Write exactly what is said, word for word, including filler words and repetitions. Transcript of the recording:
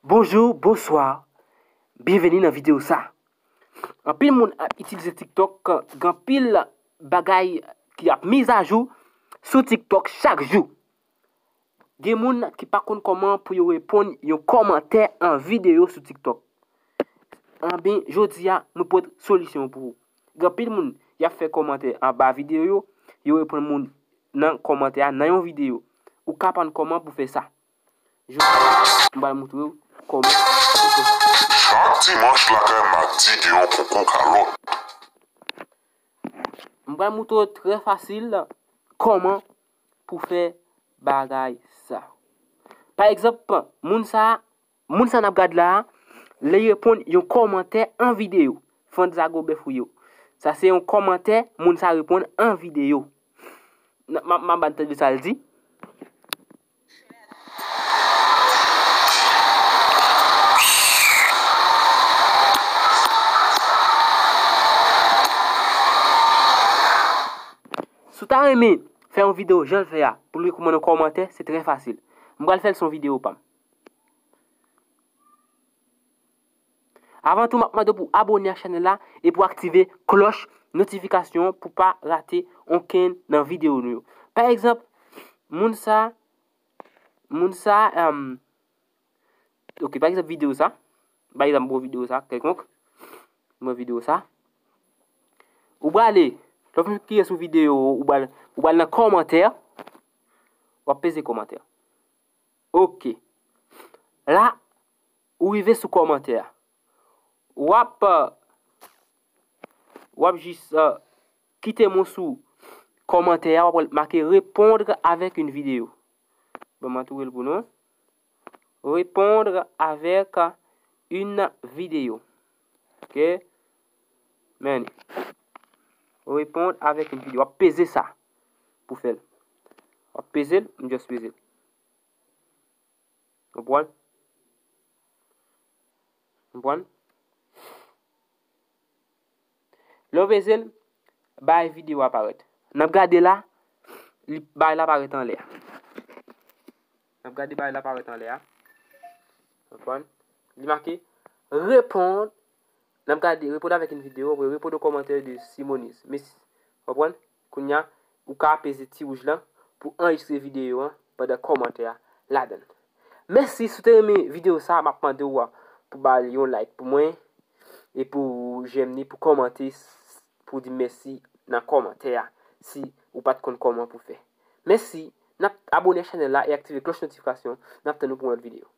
Bonjou, bonswa, byenveni nan videyo sa. Anpil moun ap itilize TikTok, gen anpil bagay ki ap mizajou sou TikTok chak jou. Gen moun ki pa konn kòman pou yo reponn yon kòmantè an videyo sou TikTok. Anben, jodi a, mwen pote solisyon pou ou. Gen anpil moun, y ap fè kòmantè anba videyo yo, yo reponn moun nan kòmantè a nan yon videyo. Ou ka aprann kòman pou fè sa. Jodi a, m pral montre w kòman pou fè sa. Chak dimanch lakay Madi gen yon konkou kalòt. M pral montre w trè fasil kòman pou fè bagay sa. Pa egzanp, moun sa, moun sa n ap gad la a, li reponn yon kòmantè an videyo. Fann Zago bèf ou yo. Sa se yon kòmantè moun sa reponn an videyo. N-, m ap, m ap ban tande sa l di. Si w ta renmen fè yon videyo jan l fè a, pou l reponn yon kòmantè, se trè fasil. M pral fè l sou yon videyo pa m. Avan tou, m ap mande w pou abòne ak chanèl la e pou aktive klòch notifikasyon pou pa rate onkenn nan videyo nou yo. Pa egzanp, moun sa, moun sa, em, ok, pa egzanp, videyo sa, pa egzanp, bon videyo sa, kèlkonk, bon videyo sa, ou prale, lè w fin kliye sou videyo, ou pral, ou pral nan kòmantè, w ap peze kòmantè. Ok. La, ou rive sou kòmantè a. W ap, w ap jis, eh, kite m sou kòmantè a, w ap wè l make répondre avec une vidéo. Bon, m antoure l pou nou. Répondre avec une vidéo. Ok? Men. Répondre avec une vidéo. W ap peze sa pou fè l. W ap peze l, m just peze l. Konprann? Konprann? Lè w peze l, bay videyo a parèt. N ap gade la, li, bay la parèt anlè a. N ap gade bay la parèt anlè a. Konprann? Li make, répondre, n ap gade, répondre avec une vidéo, répondre aux commentaires de Simonis. Mesi. Konprann? Kounye a, ou ka peze ti wouj lan pou anrejistre videyo an pandan kòmantè a ladan l. Mèsi, si w te renmen videyo sa, m ap mande w pou ba l yon like pou mwen e pou jèm li, pou kòmante, s-, pou di mèsi nan kòmantè a si ou pa t konn kòman pou fè. Mèsi, n ap abòne ak chanèl la e aktive klòch notifikasyon. N ap tann nou pou yon lòt videyo.